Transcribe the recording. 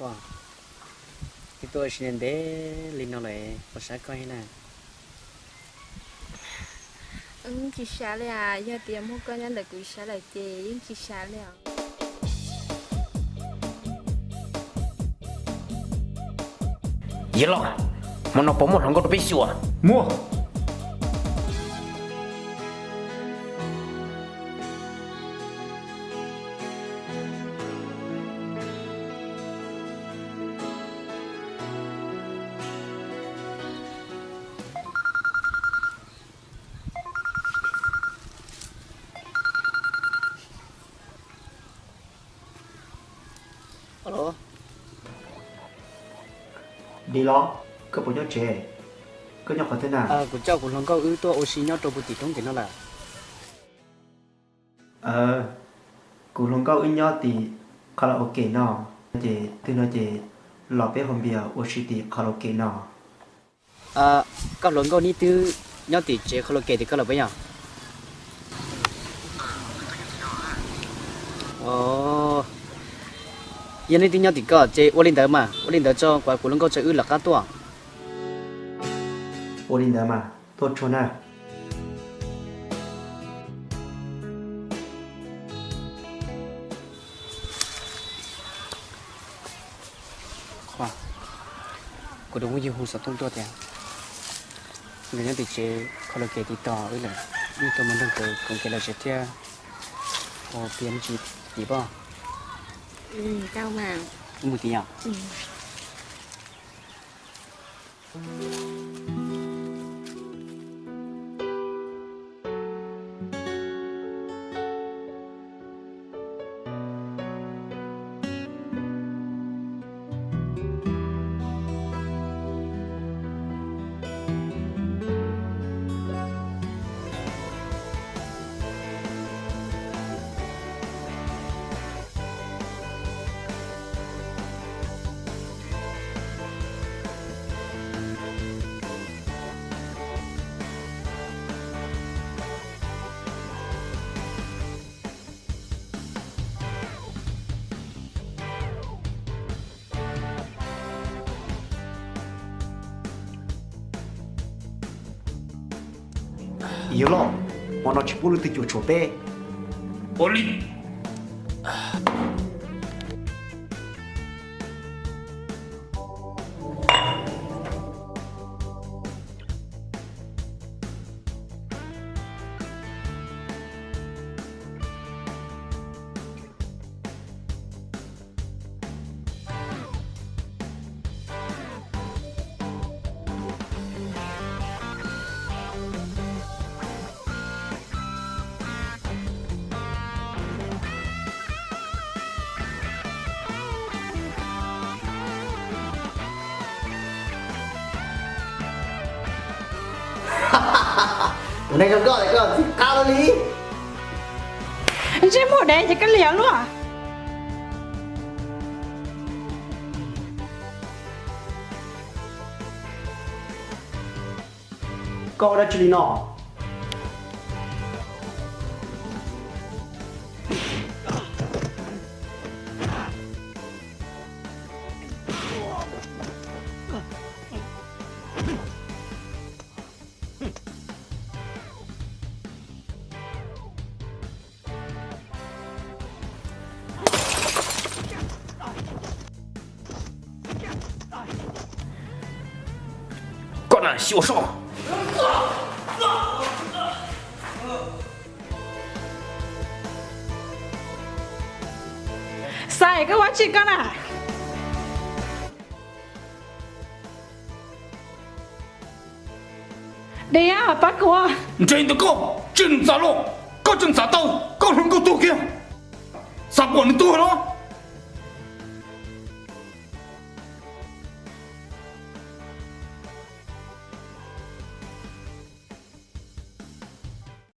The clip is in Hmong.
Twb tuaj ua si ntev ntev li no lawm, puas sab koj thiab na? Tsis sab li as, yog tias muaj koj nyob ntawm kuv sab lawm ces yeej tsis sab li os. Yawg loj, hmo no puas muaj hluas nkauj rau peb xyuas? Muaj. Alo. Nim los, koj puas nyob tsev? Koj nyob qhov twg na? Kuv coj kuv hluas nkauj wb tuaj ua si nyob rau puag tim roob tim no lawm. Kuv hluas nkauj wb nyob tim karaoke no, ces twg no ces los peb haus npias ua si tim karaoke no. Koj hluas nkauj neb twb nyob tim tsev karaoke tim koj lawm puas yog? Yog neb twb nyob tim koj ces ua li ntawd mas, ua li ntawd tso kuv, kuv hluas nkauj tso wb lawv qab tuaj. Ua li ntawd mas, tuaj tsuag na. Kuv tus phooj ywg hu xov tooj tuaj tias nkawd nyob tim tsev karaoke tim tod wb lawm, wb tuaj mus nrog nkawd koom kev lom zem thiab haus npias me ntsis tim pob. Wb mus tim yom. Yawg loj, hmo no tsis pub leej twg cuam tshuam peb. Ua li. Tus neeg zoo nkauj koj txij qab lawm li. Ntsej muag dev ces koj liam luaj. Koj ua dab tsi li no? Koj na xyuas soj. Xaiv koj ua tsi koj na? Diam, pab kuv. Ntse ntawm koj tseem xav los, koj tseem xav tau koj hluas nkauj tuag kiag, xav pom nws tuag los?